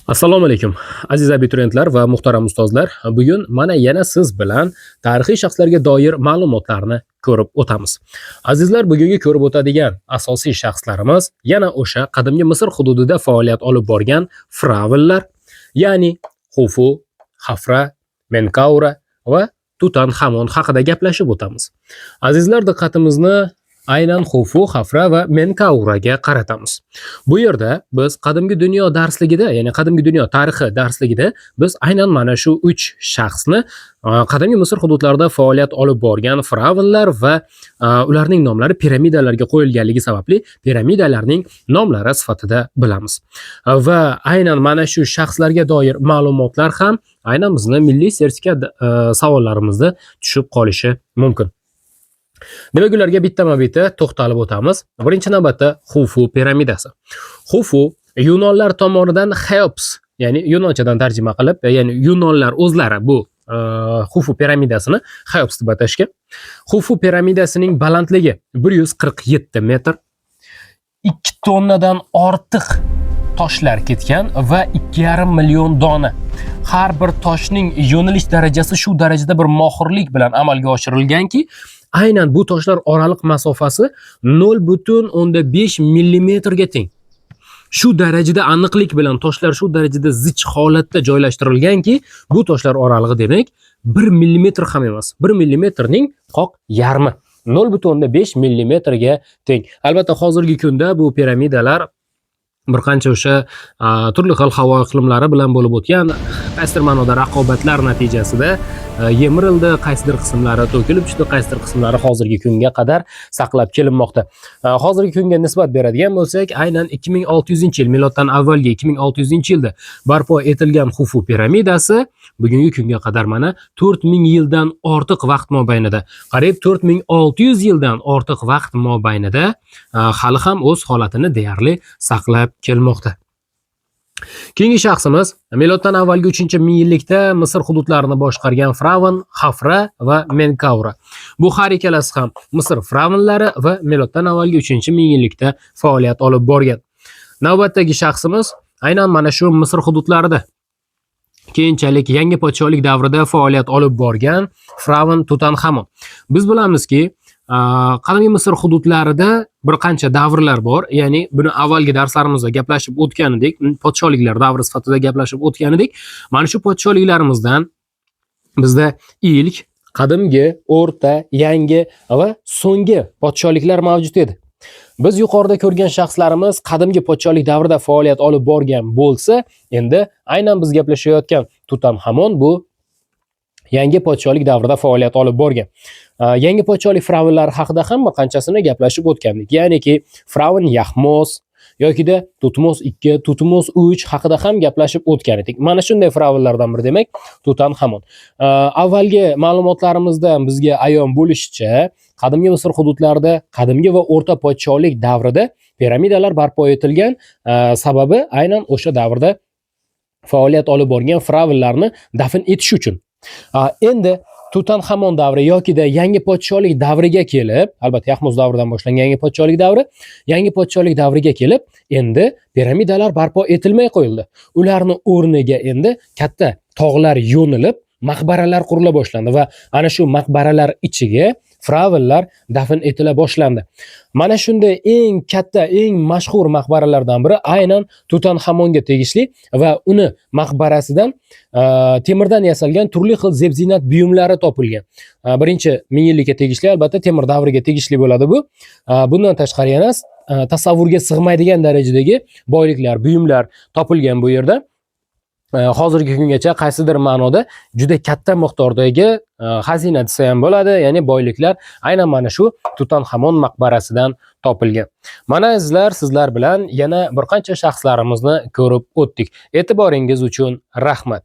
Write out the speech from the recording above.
Assalomu alaykum, aziz abituriyentlar va muhtaram ustozlar. Bugun mana yana siz bilan tarixiy shaxslarga doir ma'lumotlarni ko'rib o'tamiz. Azizlar, bugungi ko'rib o'tadigan asosiy shaxslarimiz yana o'sha qadimgi Misr hududida faoliyat olib borgan fir'avnlar, ya'ni Xufu, Xafra, Menkaura va Tutanxamon haqida gaplashib o'tamiz. Azizlar, diqqatimizni aynan Xufu, Xafra va Menkauraga qaratamiz. Bu yerda biz qadimgi dunyo darsligida, ya'ni qadimgi dunyo tarixi darsligida biz aynan mana shu 3 shaxsni qadimgi Misr hududlarida faoliyat olib borgan fir'avnlar va ularning nomlari piramidalarga qo'yilganligi sababli piramidalarning nomlari sifatida bilamiz. Va aynan mana shu shaxslarga doir ma'lumotlar ham aynan bizni milliy sertifikat savollarimizda tushib qolishi mumkin. Demak, ularga bittama-bitta to'xtalib o'tamiz. Birinchi navbatda Xufu piramidasi. Xufu yunonlar tomonidan Xeops, ya'ni yunonchadan tarjima qilib, ya'ni yunonlar o'zlari bu Xufu piramidasini Xeops deb atashgan. Xufu piramidasining balandligi 147 metr, 2 tonnadan ortiq toshlar ketgan va 2,5 million dona. Har bir toshning yo'nalish darajasi shu darajada bir mohirlik bilan amalga oshirilganki, aynan bu toshlar oraliq masofasi 0,5 millimetrga teng. Shu darajada aniqlik bilan toshlar shu darajada zich holatda joylashtirilganki, bu toshlar oralig'i demak 1 millimetr ham emas, 1 millimetrning qoq yarmi. 0,5 millimetrga teng. Albatta, hozirgi kunda bu piramidalar bir qancha o'sha turli xil havo iqlimlari bilan bo'lib o'tgan qaysidir ma'noda raqobatlar natijasida yemirildi, qaysidir qismlari to'kilib tushdi, qaysidir qismlari hozirgi kunga qadar saqlab kelinmoqda. Hozirgi kunga nisbat beradigan bo'lsak, aynan 2600-yil, miloddan avvalgi 2600-yilda barpo etilgan Xufu piramidasi bugungi kunga qadar mana 4000 yildan ortiq vaqt mobaynida, qariyb 4600 yildan ortiq vaqt mobaynida hali ham o'z holatini deyarli saqlab kelmoqda. Keyingi shaxsimiz miloddan avvalgi 3-ming yillikda Misr hududlarini boshqargan fir'avn Xafra va Menkaura. Bu har ikkalasi ham Misr fir'avnlari va miloddan avvalgi 3-ming yillikda faoliyat olib borgan. Navbatdagi shaxsimiz aynan mana shu Misr hududlarida keyinchalik yangi podshohlik davrida faoliyat olib borgan fir'avn Tutanxamon. Biz bilamizki, qadimgi Misr hududlarida bir qancha davrlar bor, ya'ni buni avvalgi darslarimizda gaplashib o'tgan edik, podshohliklar davri sifatida gaplashib o'tgan edik. Mana shu podshohliklarimizdan bizda ilk, qadimgi, o'rta, yangi va so'nggi podshohliklar mavjud edi. Biz yuqorida ko'rgan shaxslarimiz qadimgi podshohlik davrida faoliyat olib borgan bo'lsa, endi aynan biz gaplashayotgan Tutanxamon bu yangi podshohlik davrida faoliyat olib borgan. Yangi podshohlik fir'avnlari haqida ham bir qanchasini gaplashib o'tgandik. Ya'niki fir'avn Yahmos yokida Tutmos 2, Tutmos 3 haqida ham gaplashib o'tgan edik. Mana shunday fir'avnlardan biri demak Tutanxamon. Avvalgi ma'lumotlarimizda bizga ayon bo'lishicha, qadimgi Misr hududlarida qadimgi va o'rta podshohlik davrida piramidalar barpo etilgan, sababi aynan o'sha davrda faoliyat olib borgan fir'avnlarni dafn etish uchun. Endi Tutanxamon davri yokida yangi podshohlik davriga kelib, albatta Yahmos davridan boshlangan yangi podshohlik davri, yangi podshohlik davriga kelib, endi piramidalar barpo etilmay qo'yildi. Ularni o'rniga endi katta tog'lar yo'nilib, maqbaralar qurila boshlandi va ana shu maqbaralar ichiga fir'avnlar dafn etila boshlandi. Mana shunday eng katta, eng mashhur maqbaralardan biri aynan Tutanxamonga tegishli va uni maqbarasidan temirdan yasalgan turli xil zeb-ziynat buyumlari topilgan. Birinchi ming yillikka tegishli, albatta temir davriga tegishli bo'ladi bu. Bundan tashqari yana tasavvurga sig'maydigan darajadagi boyliklar, buyumlar topilgan bu yerda. Hozirgi kungacha qaysidir ma'noda juda katta miqdordagi xazina desa ham bo'ladi, ya'ni boyliklar aynan mana shu Tutanxamon maqbarasidan topilgan. Mana azizlar, sizlar bilan yana bir qancha shaxslarimizni ko'rib o'tdik. E'tiboringiz uchun rahmat.